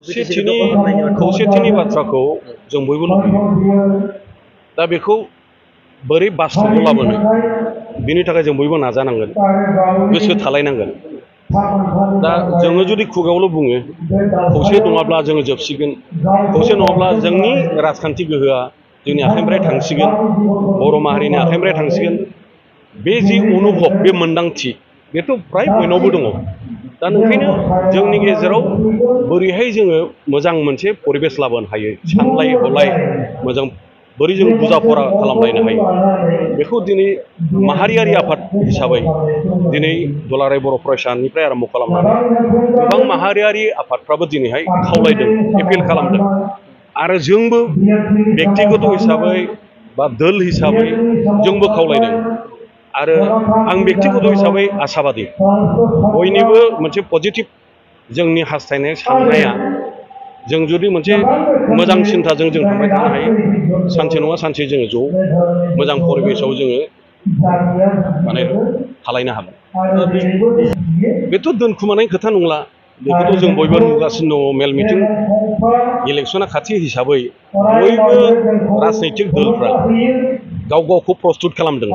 खौसेथिनि बाथ्राखौ जों बयबो लुबैयो दा बेखौ बोरै बास्तबाव लाबोनो बिनि थाखाय जों बयबो नाजानांगोन गोसो थालायनांगोन दा जोङो जुदि खुगायावल' बुङो खौसे नङाब्ला जोङो जोबसिगोन खौसे नङाब्ला जोंनि राजखान्थि गोहोआ जोंनि आखाइनिफ्राय थांसिगोन बर' माहारिनि आखाइनिफ्राय थांसिगोन बे जि अनुभब बे मोन्दांथि बेथ' फ्राय बयनावबो दङ दा ओंखायनो जोंनि गेजेराव बोरैहाय जोङो मोजां मोनसे परिबेस लाबोनो हायो सानलाय हलाय मोजां बोरै जों बुजा फरा खालामलायनो हायो बेखौ दिनै माहारियारि आफाद हिसाबै दिनै दुलाराय बर' फरायसानिफ्राय आरम्भ खालामनानै गोबां माहारियारि आफादफ्राबो दिनैहाय खावलायदों एपिल खालामदों आरो जोंबो बेक्तिगत हिसाबै बा दोल हिसाबै जोंबो खावलायदों आरो आं बेक्तिगत हिसाबै आसाबादि बयनिबो मोनसे पजिटिभ जोंनि हास्थायनाय साननाया जों जुदि मोनसे मोजां सिन्थाजों जों थांबाय थानो हायो सानसे नङा सानसे जोङो ज' मोजां परिबेसाव जोङो माने थालायनो हागोन बेथ' दोनखुमानाय खोथा नंला बेखौथ' जों बयबो नुगासिनो दङ मेल मिटिं इलेक्सना खाथि हिसाबै बयबो राजनैतिक दलफ्रा गाव गावखौ प्रस्तुत खालामदों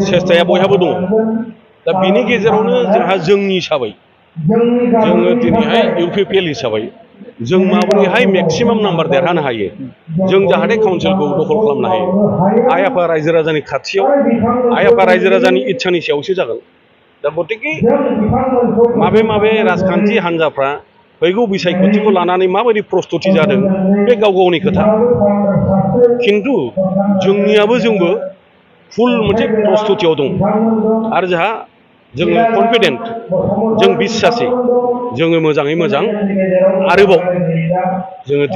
सेस्ताया बयहाबो दङ दा बिनि गेजेरावनो जोंहा जोंनि हिसाबै जोङो दिनैहाय इउपिपिएल हिसाबै जों माबोरैहाय मेक्सिमाम नाम्बार देरहानो हायो जों जाहाथे काउन्सिलखौ दखल खालामनो हायो आइ आफा रायजो राजानि खाथियाव आइ आफा रायजो राजानि इच्छानि सायावसो जागोन दा गतिके माबे राजखान्थि हान्जाफ्रा फैगौ बिसायख'थिखौ लानानै माबायदि प्रस्तुति जादों बे गाव गावनि खोथा खिन्थु जोंनियाबो जोंबो फुल मोनसे प्रस्तुतियाव दं आरो जोंहा जोङो कनफिडेन्ट जों बिस्सासि जोङो मोजाङै मोजां आरोबाव जोङो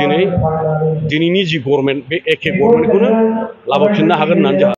दिनैनि जि गभर्नमेन्ट बे एखे गभर्नमेन्टखौनो लाबोफिननो हागोन होननानै जोंहा